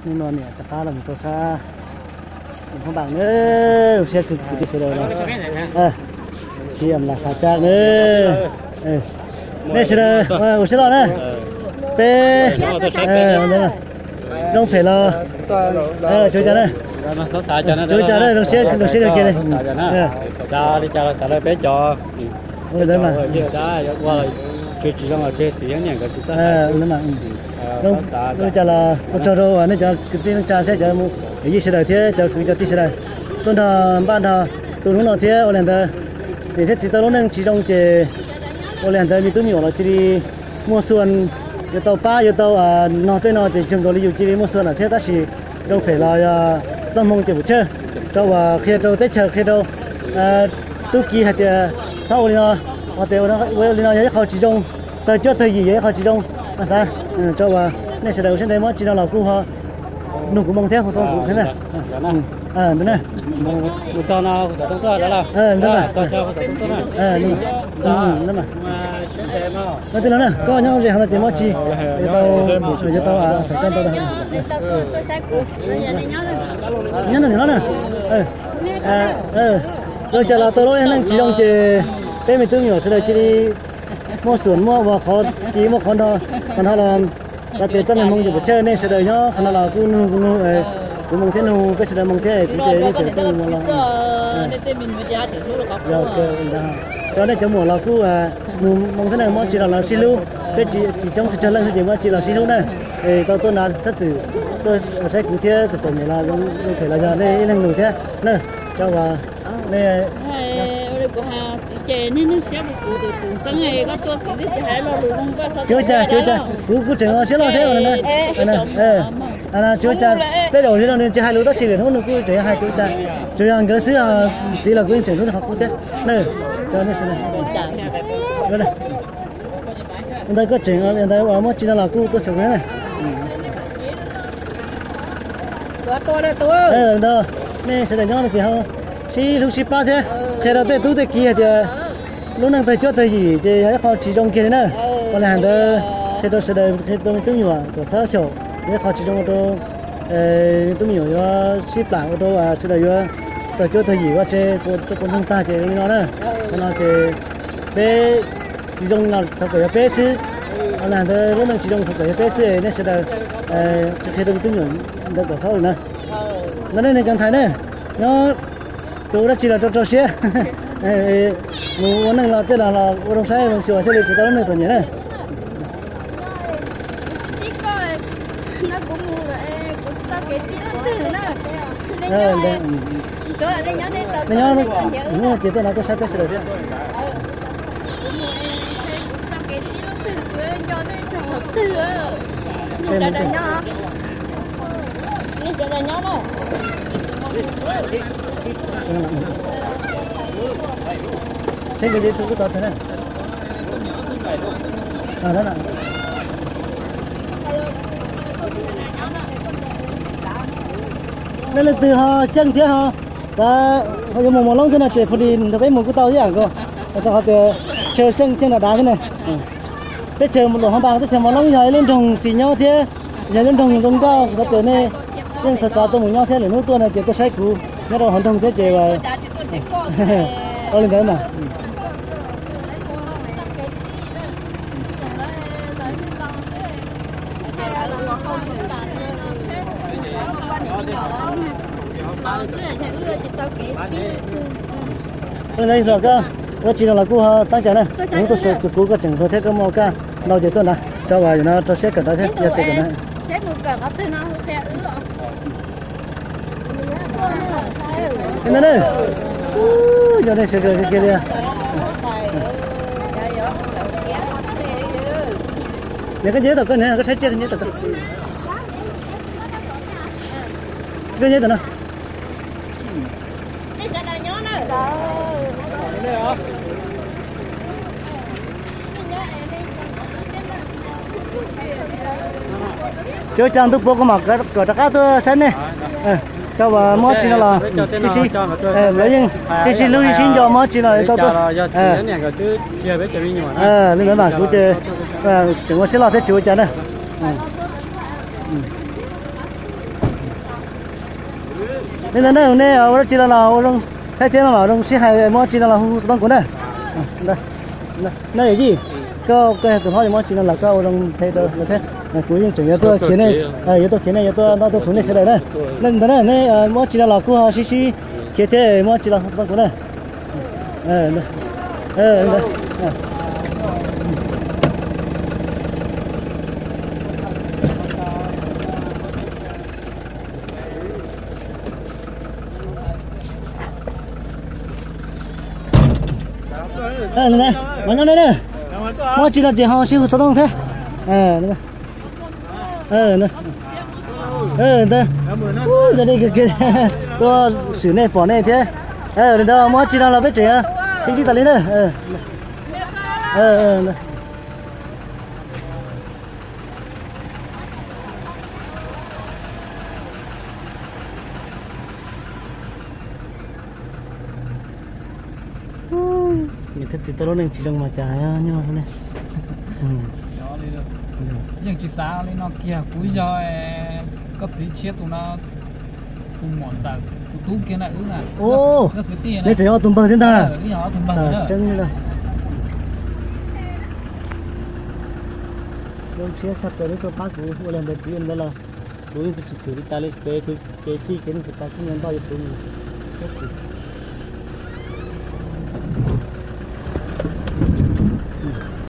Hnub no niam rov qab los mus rau sab Hmoob Npas na, zoo siab kwv tij sawv daws los, sib lam qhav caj na. Nej sawv daws ua siab loj na. Peb zoo phem los tsuav cas na, tsuav cas na, zoo siab, zoo siab kawg kiag li. Xav li cas los xav lawm peb cov ua li ntawd mas. Tsis zoo los tsis txiv nyiam nkawd tsis txawj hais xwb. Zoo li cas los ua tsaug rau nej cov kwv tij neej tsa thiab cov yij sawv daws thiab cov kwv cov tij sawv daws tuaj nrog npaj nrog tu hnub no thiab ua li ntawd. Niam thiab txiv tau lub neej tsis zoo ces ua li ntawd me tub me nyuam los cia li muaj xuas, yuav tau pab yuav tau nog tej no ces cuag nkaus li yus cia li muaj xuas lawm thiab. Tab sis zoo phem los yog txoj hmoo ces pum chawj, rau uas qhia rau teb chaws qhia rau tub ki hais tias txhob ua li no, hais tias ua li no yog ib qho tsis zoo, tawg cuab tawg yim yog ib qho tsis zoo. Xav rau uas nej sawv daws ua siab ntev, muab tsis no los kuj ho nug kuv moo thiab hu xov kuv thiab na. Ntawd na. Mus txog no hu xov tooj tuaj. Tij laug na, koj nyob ze hauv no ces muab tsis, yuav tau, yuav tau xav koj ntau. Nyob no na. Zoo cas los tau lub neej tsis zoo ces peb me tub me nyuam sawv daws cia li muaj xuas muaj ua qhov kiv muaj qhov nrho, qhov nrho los xav tias txoj neeg hmoo ces pum chawj. Nej sawv daws nyob qhov no los kuj nug, kuv nug, kuv moo thiab nug peb sawv daws moo thiab kuv ces yeej tseem tuaj mus los. Cov nej cov muam los kuj nug moo thiab na, muab tsis los los sib hlub, peb tsis coob tsawg tsawg leej xwb ces muab tsis los sib hlub na. Es tau tuaj nav txhab txwm tuaj saib kuv thiab txom txom nyem los zoo phem los yog nej ib leeg nug thiab na. Cov uas nej tsis ua cas, tsis ua cas, kuv kuj tseem ua siab loj thiab. Tsis ua cas, tej zaum li no nws tsis hais lus tab sis lwm hnub nws kuj tseem hais, tsis ua cas. Tsuas yog nkawd xwb, txiv los kuj yeej tseem hlub li qhov qub thiab. Ntawd koj tseem ntawd uas muab tsis no los kuj tuaj xyuas kuv na. Ntawd nej sawv daws nyob no ces ho sib hlub sib pab thiab qhia rau tej tub tej kiv hais tias lub neej tawg cuab tawg yim ces yog ib qho tsis zoo kiag li na. Ua li hais ntawd qhia rau sawv daws, qhia rau me tub me nyuam kom txhob xyaum, yog ib qho tsis zoo rau me tub me nyuam yuav sib plam ua rau sawv daws yuav tawg cuab tawg yim ua tse, rau puas ntoog tag ces li no na. Qhov no ces peb tsis zoo no thov kom yog peb xwb. Ua li ntawd lub neej tsis zoo thov kom yog peb xwb, nej sawv daws qhia rau me tub me nyuam ntawd kom txhob li na. Ntawd nej cov ntxhais na, nyob tus dab tsi los rau rau siab, mus ua neej los tej los los ua zoo saib zoo xyuas thiaj li tsis tau lub neej txom nyem na. Nej nyob hnub no ces tej no tuaj saib peb sawv daws thiab. Thiab nkawd ces tus kuj tod na. Nej leej twg ho xyeej thiab ho xav ho yuav mus Mos Loob thiab no ces phu di nrog peb mus kuj tau thiab nkaus, rau qhov tias chaw xyeej xyeej dav dav thiab na. Teb chaws Luam Hov Npas teb chaws Mos Loob yog ib lub nroog xis nyob thiab yog ib lub nroog zoo nkauj, xav tias nej yeej xav xav tuaj mus nyob thiab lwm hnub tuaj no ces tuaj saib kuv nyob rau hauv nroog thiab ces ua li ntawd mas. Ua li ntawd koj ua tsis no los kuj ho tab cas na, hnub tuaj xyuas kuv koj tseem hluas thiab koj muaj kaj ntau ces tuaj ntawd tso uas no rau siab kawm ntawv thiab yog tias kawm ntawv. Ntawd na, yog nej sawv daws kiag li. Niam koj nce tom koj niam, koj saib tsiaj koj nce tom koj. Koj nce tom no. Tsis ua cas, ntuj puas kuv mam kom rov qab tuaj saib nej. Rau uas muab tsis no los sib sib, lawv yeej sib sib hlub sib nco, muab tsis no tau tuaj. Li ntawd mas kuv ces tseem ua siab loj thiab tsis ua cas na. Nej ntawd na, nej ua dab tsi no los ua zoo thiab, thiab mam zoo sib hais, muaj dab tsi no los hu xov tooj kuv na. Nej yawm yij, koj, koj yog tus hlob, muaj dab tsi no los koj ua zoo thiab, kuv yeej tseem yuav tuaj khiav nej, yuav tuaj khiav nej, yuav tuaj noj tuaj thuv nej sawv daws na. Nej ntawd na, nej muaj dab tsi no los kuj ho sib sib khiav thiab, muaj dab tsi los hu xov tooj kuv na. Mas nyob nej na, muaj dab tsi no ces ho sib hu xov tooj thiab. Ntawd, ua nej kawg kiag, tuaj swm nej pom nej thiab. Li ntawd muaj dab tsi no los peb tseem sib ntsib tas li na. Niam thiab txiv tau lub neej tsis zoo mas cas nyob ne. Yeej tsis xav li no kiag, kuv yog koj txiv tshiab tus no, tus muam ntawm tus tub kiag na. Nej tseem yog ob tug npawg thiab ntag. Tseeb li. Zoo siab tshaj plaws nej tuaj pab kuv ua li ntawd txiv, ua li ntawd los kuv yeej tsis txwm li cas li, kev, kev ci kev neej tsis tas kuj nyob nrog yus tus mus thiab txiv.